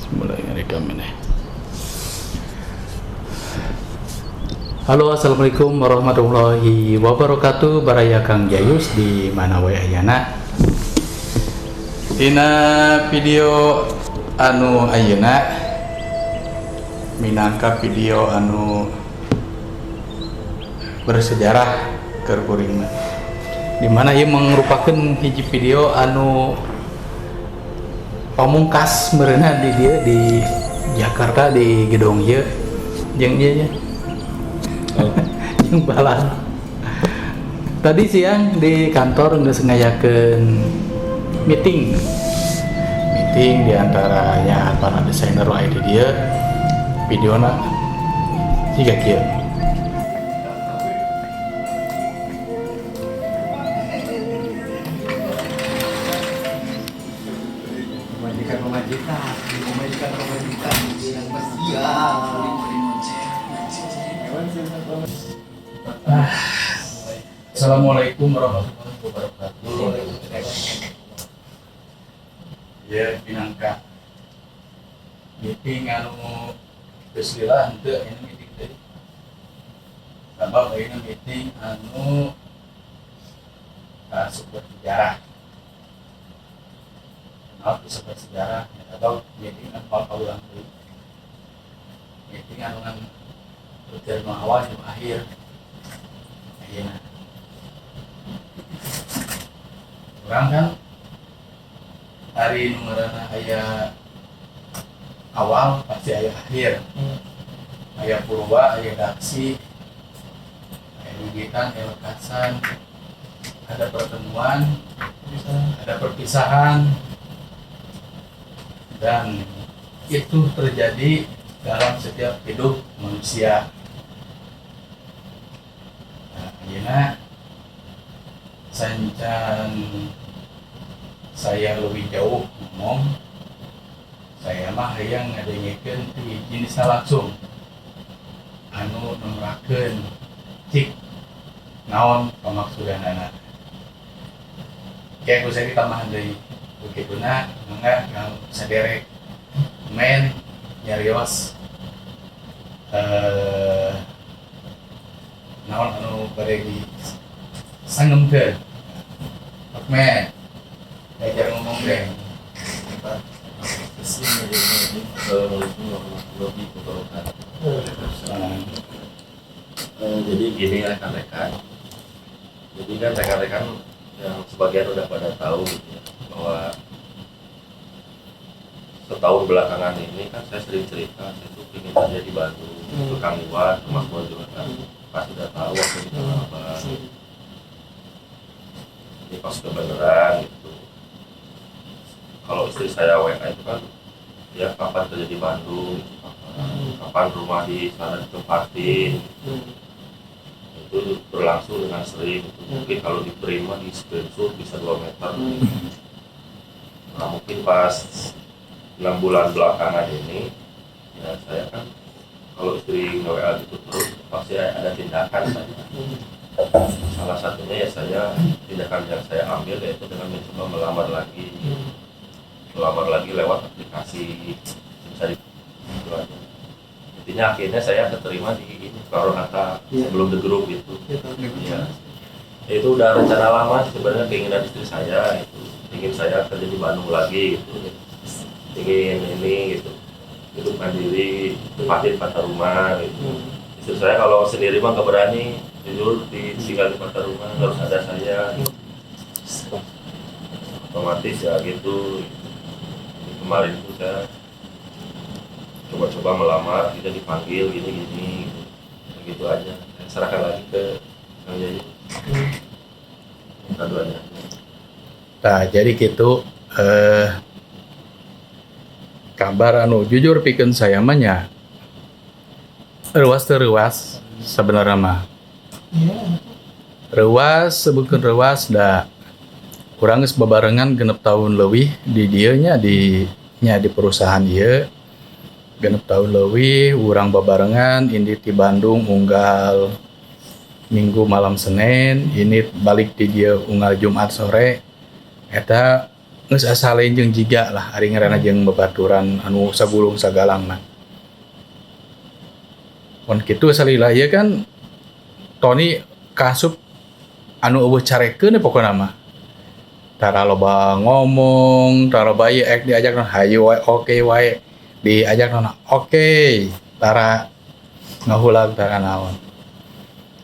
Mulai ngerekam ini. Halo, assalamualaikum warahmatullahi wabarakatuh. Baraya Kang Jayus di mana wae ayana. Dina video anu ayeuna minangka video anu bersejarah keur kuring mah. Di mana ieu merupakan hiji video anu pamungkas mereuna di dieu di Jakarta, di gedung ieu jeung ieu nya. Jeung balad. Tadi siang di kantor geus ngayakeun meeting. Meeting di antaranya para desainer wae di dieu. Videona jiga kieu. Pemajikan pemajikan, pemajikan pemajikan yang bersiap. Assalamualaikum warahmatullahi wabarakatuh. Ya, pinangka meeting anu geus lila henteu ini meeting teh. Sabab ayeuna meeting anu asup sejarah. Kenapa disebut sejarah? Ya, atau meeting anu bakal ulang deui. Meeting anu ngan dari awal nu akhir. Ayeuna. Urang kan hari nu ngaranna aya awal pasti aya akhir. Aya purwa, aya daksi, aya gigitan, aya lekasan, ada pertemuan, ada perpisahan, dan itu terjadi dalam setiap hidup manusia. Nah, ayeuna sancan saya lebih jauh ngomong, saya mah hayang ngadengekeun ti jenisna langsung anu nemrakeun cik naon pamaksudanana. Kayak gue ditambahan deui begituna, mangga kang saderek men nyarios naon anu bade di sangemkeun. Men diajar ngomong deh. Bismillahirrahmanirrahim. Assalamualaikum warahmatullahi wabarakatuh. Jadi gini rekan-rekan. Jadi kan rekan-rekan yang sebagian udah pada tahu gitu ya, bahwa setahun belakangan ini kan saya sering cerita saya tuh ingin kerja di Bandung, ke Kang Iwan, ke Mas Boy juga kan pasti udah tahu waktu di Tanah Abang. Ini pas kebenaran gitu. Kalau istri saya WA itu kan ya kapan kerja di Bandung gitu, kapan, kapan rumah di sana ditempatin, itu berlangsung dengan sering gitu. Mungkin kalau di print mah di screenshot bisa 2 meter. Nah, mungkin pas 6 bulan belakangan ini ya saya kan kalau istri nge-WA gitu terus pasti ada tindakan saya. Salah satunya ya saya tindakan yang saya ambil yaitu dengan mencoba melamar lagi lewat aplikasi bisa di itu aja. Intinya akhirnya saya keterima di ini Soekarno Hatta sebelum The Group itu ya. Itu udah rencana lama sih sebenarnya, keinginan istri saya itu ingin saya kerja di Bandung lagi gitu, ingin ini gitu, hidup mandiri, tempatin pantar rumah gitu. Istri saya kalau sendiri mah nggak berani jujur ditinggal di pantar rumah, harus ada saya otomatis ya gitu. Kemarin itu saya coba-coba melamar, kita dipanggil gini-gini gitu. Gitu aja, saya serahkan lagi ke Kang Yayu, minta doanya. Nah, jadi gitu kabar anu jujur pikeun saya mah nya reuas teu reuas sebenarnya mah. Reuas sebutkeun reuas da urang geus babarengan 6 tahun leuwih di dieu nya, di nya di perusahaan ieu 6 tahun leuwih urang babarengan indit di Bandung unggal Minggu malam Senin, ini balik di dieu unggal Jumat sore. Eta Geus asa lain jeung jiga lah ari ngaranna jeung babaturan anu sagulung sagalang mah. Mun kitu salila ieu kan Tony kasup anu euweuh carekeun we pokona mah. Tara loba ngomong, tara loba ieu ek diajak naon hayu wae oke wae. Diajak naon oke, tara ngahulag tara naon.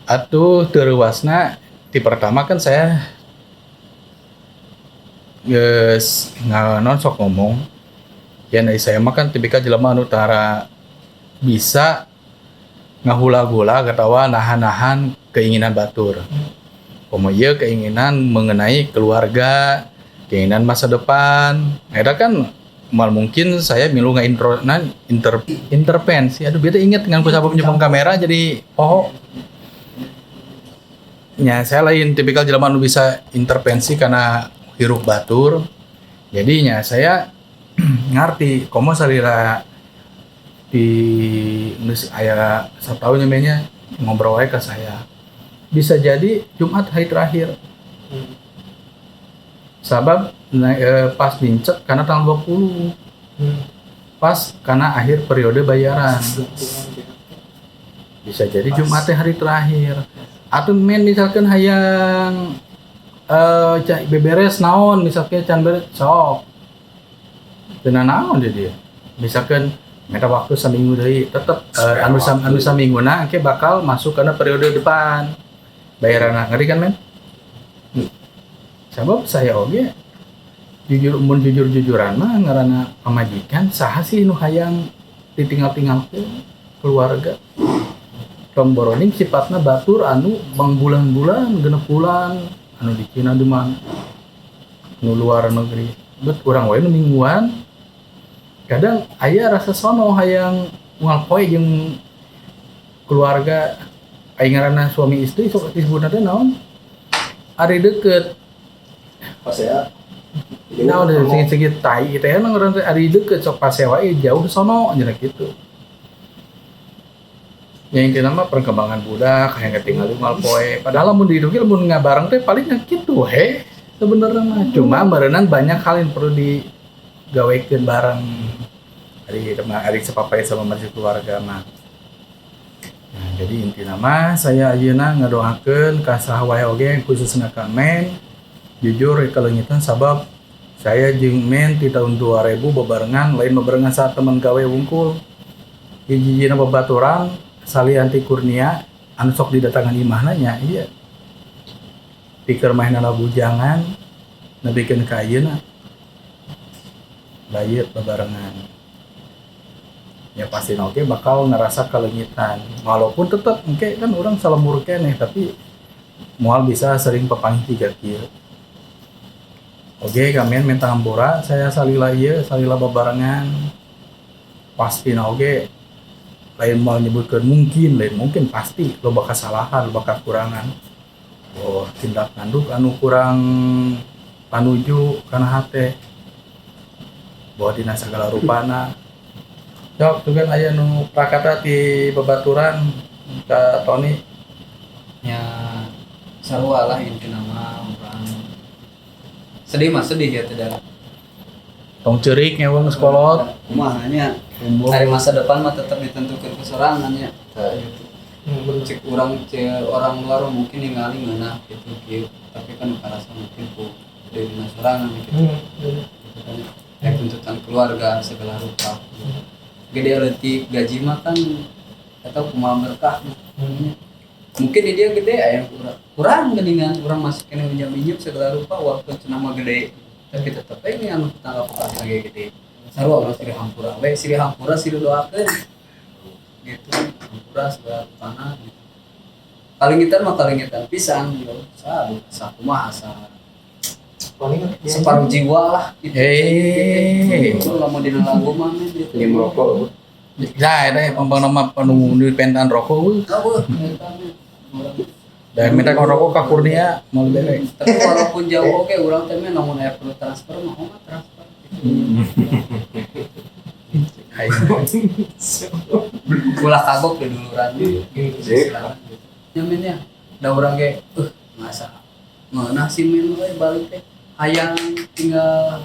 Atuh teu reuasna ti pertama kan saya geus naon sok ngomong ya, saya mah kan tipikal jelema anu tara bisa ngahulag-hulag atawa nahan-nahan keinginan batur. Komo ieu keinginan mengenai keluarga, keinginan masa depan. Eta kan mal mungkin saya milu ngaintro nah, intervensi. Aduh, beda inget dengan ku sabab nyepeng kamera jadi poho. Ya, saya lain tipikal jelema anu bisa intervensi karena hirup batur. Jadinya saya ngerti komo salira di geus aya satahun nya ngobrol wae ke saya. Bisa jadi Jumat hari terakhir. Sabab nah, pas dincet karena tanggal 20. Pas karena akhir periode bayaran. Bisa jadi Pas. Jumatnya hari terakhir. Atau men misalkan hayang beberes naon, misalkan can beres sok. Teu naon dia. Misalkan minta waktu seminggu deui tetep anu sam, anu samingguna engke bakal masuk karena periode depan bayaran, ngerti kan men? Sabab saya oge jujur, mun jujur jujuran mah ngaranna pamajikan, saha sih nu hayang ditinggal-tinggalkeun keluarga? Tong boroning sifatna batur anu bang bulan-bulan 6 bulan anu di Cina, di mana nu luar negeri, bet urang wae nu mingguan kadang aya rasa sono hayang unggal poe jeung keluarga. Aing ngaranna suami istri sok disebutna teh naon, ari deket. Pas ya. Nah, udah segi-segi tai teh emang urang teh ari deket sok pasea wae, jauh sono nya gitu. Ya intinya mah perkembangan budak hayang ketinggal unggal poe. Padahal lamun dihidup lamun ngabareng teh paling kitu he sebenarnya mah. Cuma meureunan banyak hal yang perlu digawekeun bareng. Ari ari sepapai sama masih keluarga mah. Nah, jadi intina mah saya ayeuna ngadoakeun ka saha wae oge, khususna ka Men. Jujur kaleungitan sabab saya jeung Men di tahun 2000 bebarengan, lain bebarengan saat teman gawe wungkul. Hiji-hijina babaturan salian ti Kurnia anu sok didatangan imahna nya iya. Ti keur maenana bujangan nepikeun ka ayeuna. Bayet bebarengan. Ya pasti oke bakal ngerasa kaleungitan. Walaupun tetep engke kan urang salemur keneh, tapi moal bisa sering papanggih tiga kieu. Oke, kamian minta hampura saya salila ieu, salila bebarengan. Pasti na oge lain mau nyebutkeun mungkin, lain mungkin pasti loba kesalahan, loba kekurangan. Oh, tindak tanduk anu kurang panuju kana hate. Bahwa dina sagala rupana. Sok, tuh kan aya nu prakata ti babaturan ka Tony. Ya sarua lah, intina mah urang sedih mah sedih ya, tidak. Tong ceurik ngeweng sekolot. Kumaha nya, hari masa depan mah tetap ditentukan kesorangan ya gitu. Cek urang, cek orang luar mungkin ningali ngeunah gitu kieu, tapi kan karasa mungkin ku diri sorangan gitu. Gitu kan ya, tuntutan keluarga segala rupa gede leutik gaji mah kan atau kumaha berkah. Mungkin di dia gede aya kurang kurang geningan urang masih kena minjem segala rupa, walaupun cenah mah gede, tapi tetep we ini anu tetangga tetangga lagi gede. Sarua urang silih hampura we, silih hampura, silih doakeun gitu, hampura segala rupana gitu. Kalingitan mah kalingitan pisan yo, sakumaha sa Paling separuh jiwa lah gitu. Eh. Itu lamun dina lagu mah men gitu. Ini merokok. Nah, eta pembang nama anu di pentan rokok we. Eueuh, eta mah. Urang Dan minta rokok ka Kurnia mau bere. Tapi walaupun jauh oke urang teh mah lamun aya perlu transfer mah oh mah transfer gitu. Aing. Ulah kagok di duluran gitu. Iya. Ya men ya. Da urang ge masa ngeunah sih men we balik teh. Hayang tinggal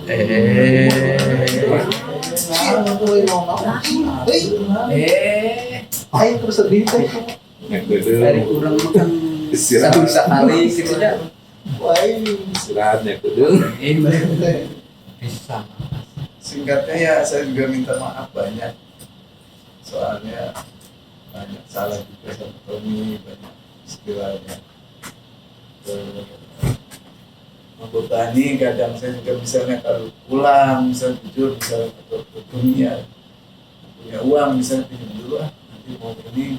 Aing terus sedih teh. Dari urang makan satu sekali gitu nya. Istirahatnya kudu. Bisa. Singkatnya ya saya juga minta maaf banyak. Soalnya banyak salah juga sama Tommy, banyak istilahnya membebani. Kadang saya juga misalnya kalau pulang, misalnya jujur, misalnya ke Tommy ya punya uang, misalnya pinjam dulu ah, nanti mau ini.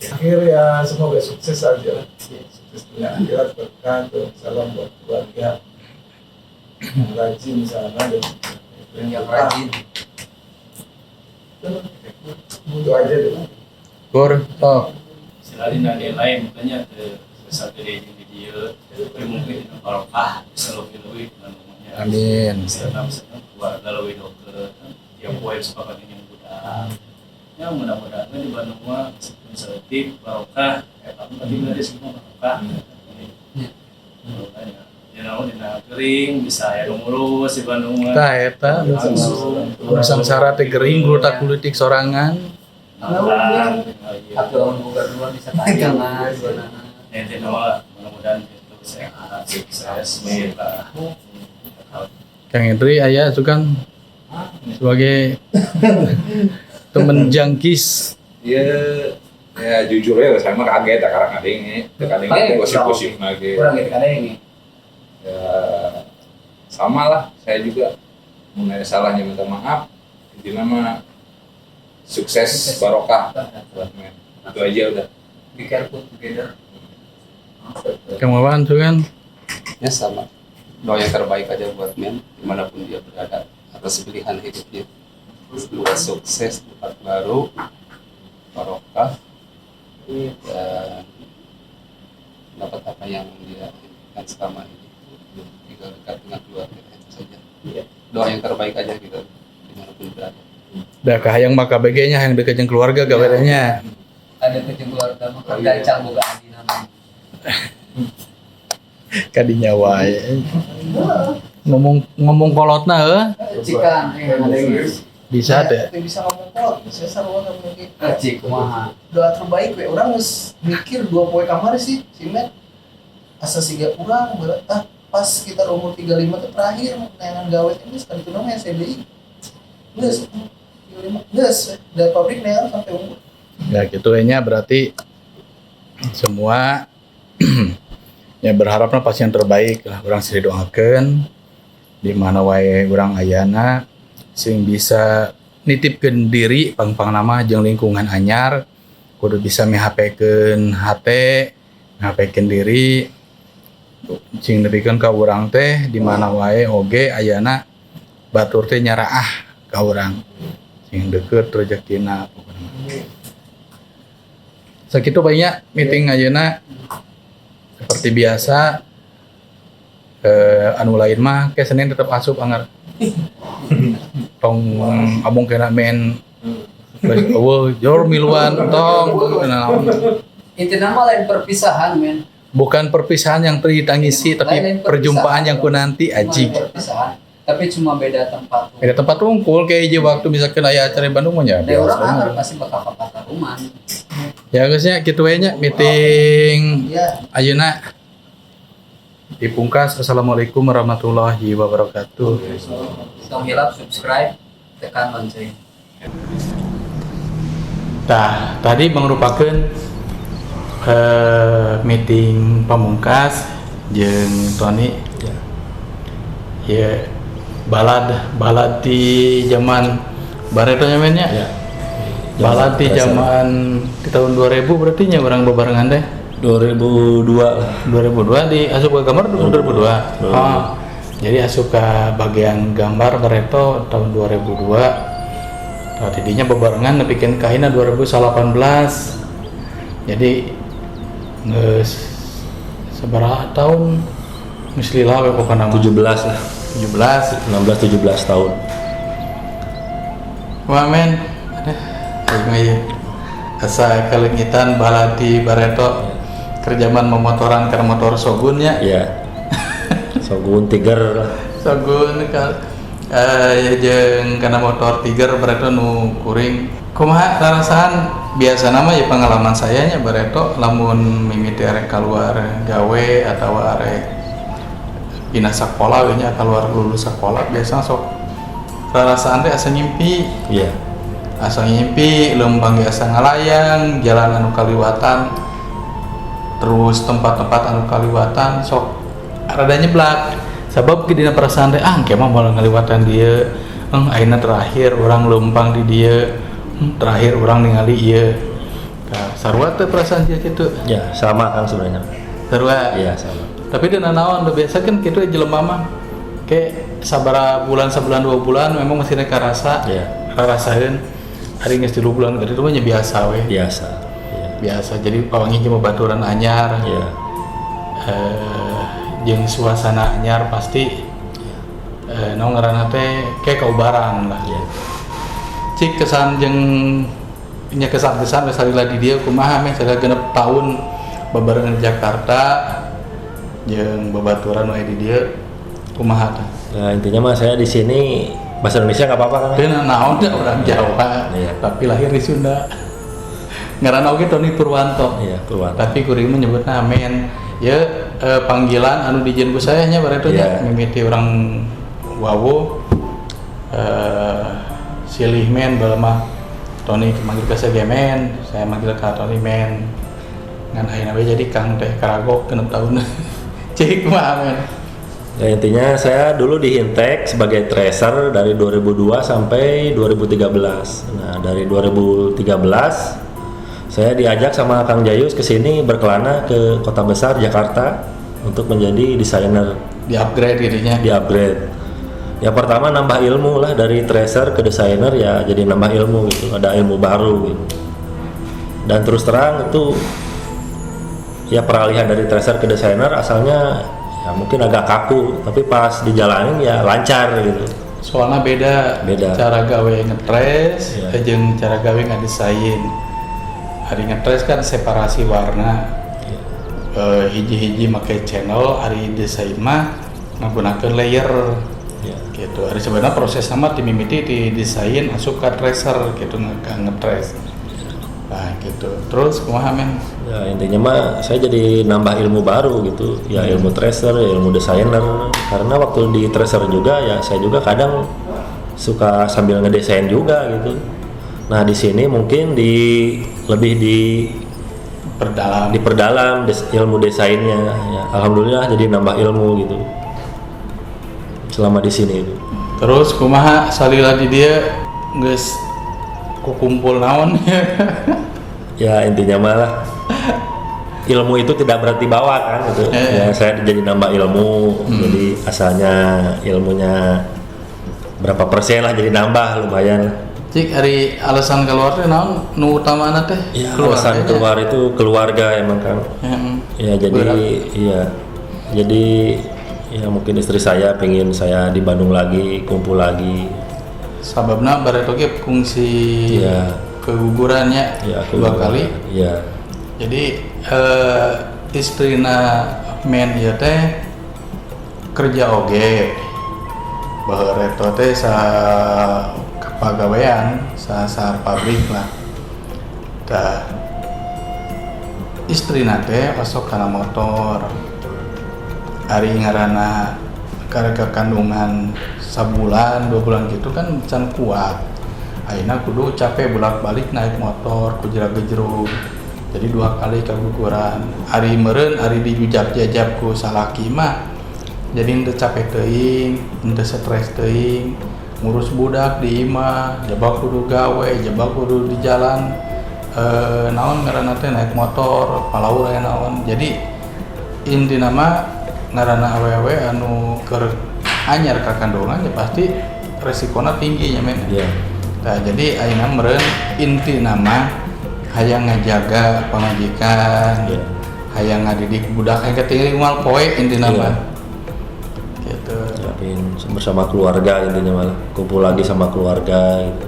Akhir ya semoga sukses aja lah, sukses dunia akhirat, berkah, salam buat keluarga yang rajin sana dan yang rajin. Itu aja deh. Kur, tok. Selain ada lain, makanya satu dari di dia, tapi mungkin di barokah bisa lebih lebih dengan rumahnya. Amin. Senang senang keluarga lebih dokter, ya poin sepakat ini yang mudah. Ya mudah-mudahan di Bandung mah seperti barokah, tapi tadi dari semua barokah. Barokahnya. Ya naon dina kering bisa ya ngurus di Bandung mah. Tah eta sangsara teh gering gulutak gulutik sorangan. Atau lawan boga dua bisa tayangan. Ya intinya mah mudah-mudahan itu sehat, sukses, lah. Kang Indri aya itu kan sebagai temen jangkis. Iya, ya jujur ya saya mah kaget ya karena kadang gosip-gosip lagi. Kurang gitu kadang. Ya sama lah, saya juga mengenai salahnya minta maaf. Intinya mah sukses barokah buat men. Itu aja udah. Be careful together. Kang Wawan tuh kan. Ya sama. Doa yang terbaik aja buat men dimanapun dia berada atas pilihan hidupnya. Semoga sukses, tempat baru, barokah, dan dapat apa yang dia inginkan selama ini. Tinggal dekat dengan keluarga itu saja. Doa yang terbaik aja gitu dimanapun berada. Dah kahayang mah KBG nya yang dekat jeung keluarga gawerenya. Ada kecil keluarga mah gancang boga adi namanya. Kadinya wae. Ngomong kolotna heuh. Cikan bisa teh. Bisa ngomong kolot, saya sarua mungkin. Cik kumaha. Doa terbaik we urang geus mikir 2 poe kamari sih si Met. Asa siga urang pas sekitar umur 35 tuh terakhir neangan gawe ini sekali itu namanya SBI. Geus 35 geus dari pabrik neangan sampai umur. Ya gitu nya berarti semua ya berharapnya pasti yang terbaik lah urang sih doakeun di mana wae urang ayana sing bisa nitipkeun diri pang-pang nama jeung lingkungan anyar kudu bisa mihapekeun hate mihapekeun diri sing nepikeun ka urang teh di mana wae oge ayana batur teh nyaraah ka urang sing deukeut rezekina pokona. Sakitu banyak meeting ayeuna seperti biasa anu lain mah ke Senin tetap asup anggar. Tong abong kena main eueuh jor miluan tong naon. Intina mah lain perpisahan men. Bukan perpisahan yang ditangisi tapi lain perjumpaan yang ku nanti aji. Perpisahan tapi cuma beda tempat. Beda tempat unggul kayak hiji waktu misalkan aya acara di Bandung mah ya. Da urang anggar pasti bakal ka Pataruman. Ya geus nya kitu we nya meeting ayeuna dipungkas. Assalamualaikum warahmatullahi wabarakatuh. Tong hilap subscribe, tekan lonceng. Tah, tadi merupakan meeting pamungkas jeung Tony. Ya. Balad di zaman bareto nya men nya. Ya. Balad di zaman di tahun 2000 berarti nya urang bebarengan teh. 2002 lah. 2002 di asup ke gambar 2002. Oh. Jadi asup ke bagian gambar bareto tahun 2002. Nah, tidinya bebarengan nepikeun ka ayeuna 2018. Jadi geus sabaraha tahun geus lila we pokona mah. 17 lah. 17, 16 17 tahun. Wah men, aduh, aing asa kalengitan baladi bareto kerjaman memotoran karena motor Shogun nya. Iya. Shogun Tiger lah. Shogun jeung kana motor Tiger bareto nu kuring. Kumaha rarasaan biasa nama ya pengalaman saya nya bareto lamun mimiti arek keluar gawe atau arek pindah sekolah we nya keluar lulus sekolah biasa sok rarasaan teh asa ngimpi. Iya. Asa ngimpi leumpang ge asa ngalayang jalan anu kaliwatan terus tempat-tempat anu kaliwatan sok rada nyeblak sabab ge dina perasaan teh ah engke mah moal ngaliwatan dieu ayeuna terakhir urang leumpang di dieu terakhir urang ningali ieu. Nah, sarua teh perasaan dia kitu. Ya, sama Kang sebenarnya. Sarua. Iya, sama. Tapi dina naon biasa kan kitu jelema mah ke sabara bulan sebulan 2 bulan memang masih karasa. Iya. Rarasaeun hari geus 3 bulan tadi mah nya biasa we. Biasa. Iya. Biasa. Jadi pawangi jeung babaturan anyar. Iya. Jeung suasana anyar pasti naon ngaranna teh ke kaubaran lah. Iya. Cik kesan jeung nya kesan-kesan misalnya di dieu kumaha meh sagala 6 tahun babarengan di Jakarta jeung babaturan we di dieu kumaha teh? Nah, intinya mah saya di sini bahasa Indonesia nggak apa-apa kan? Teu naon teh orang Jawa, iya. Tapi lahir di Sunda. Ngaranna oge Tony Purwanto. Iya, Purwanto. Tapi kuring mah nyebutna men. Ya panggilan anu dijieun ku saya nya bareto nya mimiti urang wawo silih men bae mah Tony manggil ke saya men, saya manggil ke Tony men. Ngan ayeuna we jadi Kang teh karagok 6 tahun. Cik mah men. Ya, intinya saya dulu di Hintek sebagai tracer dari 2002 sampai 2013. Nah, dari 2013 saya diajak sama Kang Jayus ke sini berkelana ke kota besar Jakarta untuk menjadi desainer. Di-upgrade jadinya. Di-upgrade. Ya pertama nambah ilmu lah dari tracer ke desainer ya jadi nambah ilmu gitu, ada ilmu baru gitu. Dan terus terang itu ya peralihan dari tracer ke desainer asalnya ya mungkin agak kaku, tapi pas dijalanin ya lancar gitu. Soalnya beda cara gawe ngetres, ya. Jeung cara gawe ngadesain. Hari ngetres kan separasi warna, ya. Hiji-hiji make channel, hari desain mah menggunakan layer, ya. Gitu. Hari sebenarnya proses sama timimiti di desain asup ke tracer gitu ngetres. Nah gitu. Terus kumaha men? Ya intinya mah saya jadi nambah ilmu baru gitu. Ya ilmu tracer, ya ilmu desainer. Karena waktu di tracer juga ya saya juga kadang suka sambil ngedesain juga gitu. Nah di sini mungkin lebih diperdalam ilmu desainnya. Ya, alhamdulillah jadi nambah ilmu gitu selama di sini itu. Terus kumaha salila di dia geus kukumpul naon? Ya intinya malah ilmu itu tidak berarti bawa kan gitu. Ya saya jadi nambah ilmu, jadi asalnya ilmunya berapa persen lah jadi nambah lumayan. Cik hari alasan keluar teh naon nu utamana teh? Ya, alasan keluar itu keluarga emang kan. Ya jadi iya. Jadi ya mungkin istri saya pengen saya di Bandung lagi, kumpul lagi. Sababna bareto ge kungsi ya. Kegugurannya ya, 2 kali. Ya. Jadi istrina men ieu teh kerja oge. Bareto teh sa pagawean, sa pabrik lah. Tah istrina teh osok kana motor. Ari ngaranna karek kandungan sabulan 2 bulan gitu kan can kuat. Ayeuna kudu capek bolak-balik naik motor ku jerag-jerug. Jadi 2 kali kaguguran. Ari meureun ari dijujab-jajab ku salaki mah jadi henteu capek teuing, henteu stres teuing, ngurus budak di imah, jaba kudu gawe, jaba kudu di jalan naon ngaranna teh naik motor, palaur aya naon. Jadi intina mah ngaranna awewe anu keur anyar ka kandungan ya pasti resikona tinggi nya men. Yeah. Nah, jadi ayeuna meureun intina mah hayang ngajaga pamajikan, yeah. Hayang ngadidik budak hayang katingali unggal poe intina yeah. mah. Gitu. Ya, bersama keluarga intinya malah kumpul lagi sama keluarga gitu.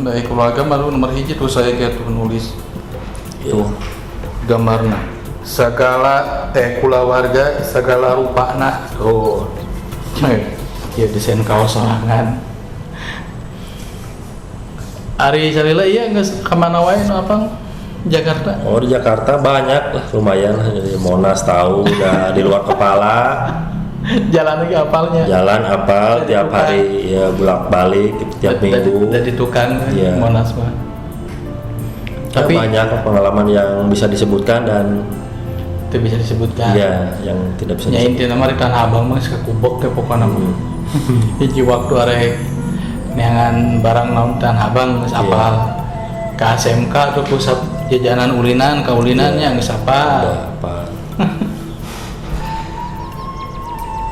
Dari keluarga baru nomor 1 tuh saya kayak tuh nulis. Yeah. Tuh gambarna. Segala kulawarga segala rupana tuh. Ya desain kaos sorangan. Ari salila iya geus ka mana wae nu apang Jakarta? Oh di Jakarta banyak lah, lumayan lah. Jadi Monas tahu udah di luar kepala. Jalan lagi apalnya. Jalan apal dari tiap tukang. Hari ya bolak-balik tiap minggu. Dari tukang ya. Monas mah. Tapi ya, banyak pengalaman yang bisa disebutkan dan itu bisa disebutkan. Iya, yang tidak bisa. Ya intinya mah di Tanah Abang mah geus kakubok teh pokona mah. Hiji waktu arek neangan barang naon Tanah Abang geus apal. Ka SMK tuh pusat jajanan ulinan, kaulinannya geus apal. Udah apal.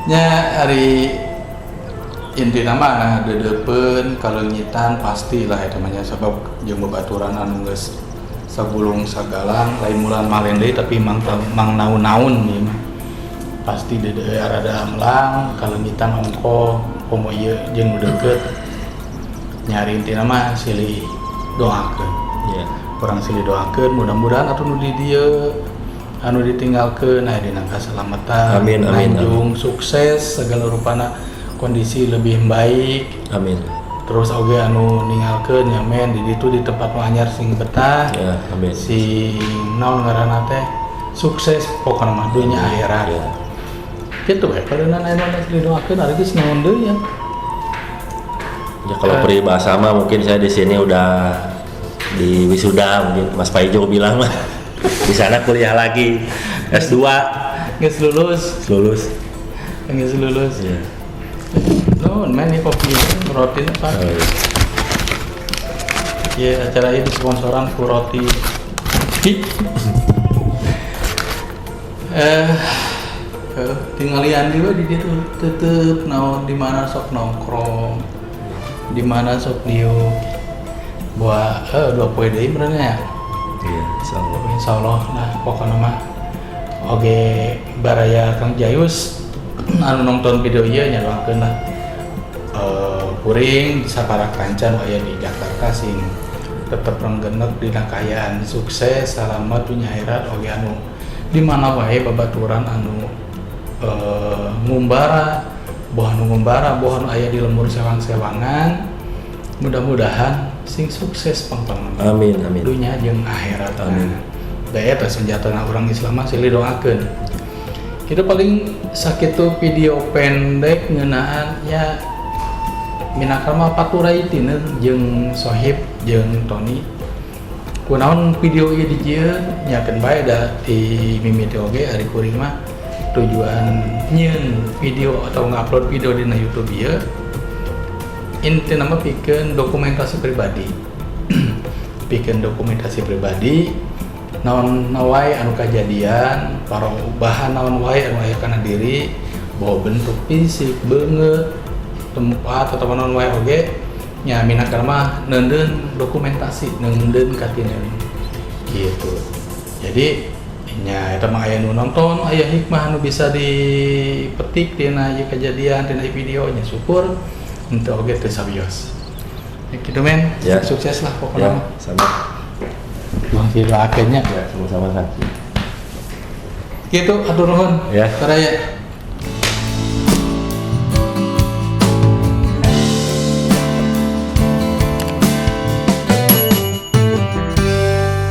Nya ari intina mah deudeupeun kaleungitan pastilah eta mah nya sabab jeung babaturan anu geus sagulung sagalang lain mulan malen deui tapi mang naun-naun ieu mah. Pasti deudeuh rada amlang kaleungitan ongkoh komo ieu jeung nu deukeut. Nyari intina mah silih doakeun. Iya. Urang silih doakeun mudah-mudahan atuh nu di dieu anu ditinggalkeun aya dina kasalamatan. Amin amin. Nanjung sukses segala rupana kondisi lebih baik. Amin. Terus oge anu ninggalkeun nya men di ditu di tempat nu anyar sing betah. Ya, amin. Sing naon ngaranna teh sukses pokona mah dunya akhirat. Ya. Kitu we padahal aya nu didoakeun ari geus naon deui ya. Ya kalau peribahasa mah mungkin saya di sini udah di wisuda mungkin Mas Paijo bilang mah. Di sana kuliah lagi S2. Geus lulus. Lulus. Geus lulus. Iya. Nuhun men ini kopi roti apa? Oh, iya. Ya acara ini disponsoran ku roti. Tinggalian juga di ditu tetep naon di mana sok nongkrong, di mana sok diuk. Buat 2 poe deui meureun ya. Iya, insyaallah. Insyaallah nah pokona mah oge baraya Kang Jayus anu nonton video ieu nya doakeun lah. Kuring sapara kancan aya di Jakarta sing tetep renggenek dina kaayaan sukses salamat dunya akhirat oge anu di mana wae babaturan anu ngumbara boh anu ngumbara boh anu aya di lembur sewang-sewangan mudah-mudahan sing sukses pangpang. Amin amin. Dunya jeung akhirat. Amin. Da eta senjatana urang Islam mah silih doakeun. Kita paling sakitu video pendek ngeunaan nya minangka mah paturai tinen jeung Sohib jeung Tony. Kunaon video ieu dijieun nyakeun bae da di mimiti oge ari kuring mah tujuan nyieun video atau ngupload video dina YouTube ieu intina mah pikeun dokumentasi pribadi. Pikeun dokumentasi pribadi naon wae anu kajadian, parobahan naon wae anu aya kana diri, bawa bentuk fisik, beungeut, tempat atau naon wae oge nya minangka mah neundeun dokumentasi, neundeun katineun gitu. Jadi nya eta mah aya nu nonton, aya hikmah anu bisa dipetik dina ieu kejadian, dina video nya syukur henteu oge teu sabios. Ya gitu men, ya. Sukses lah pokoknya ya, mah. Sama. Bang doakeun nya. Ya, sama-sama Kang. Gitu atur nuhun. Ya. Taraya.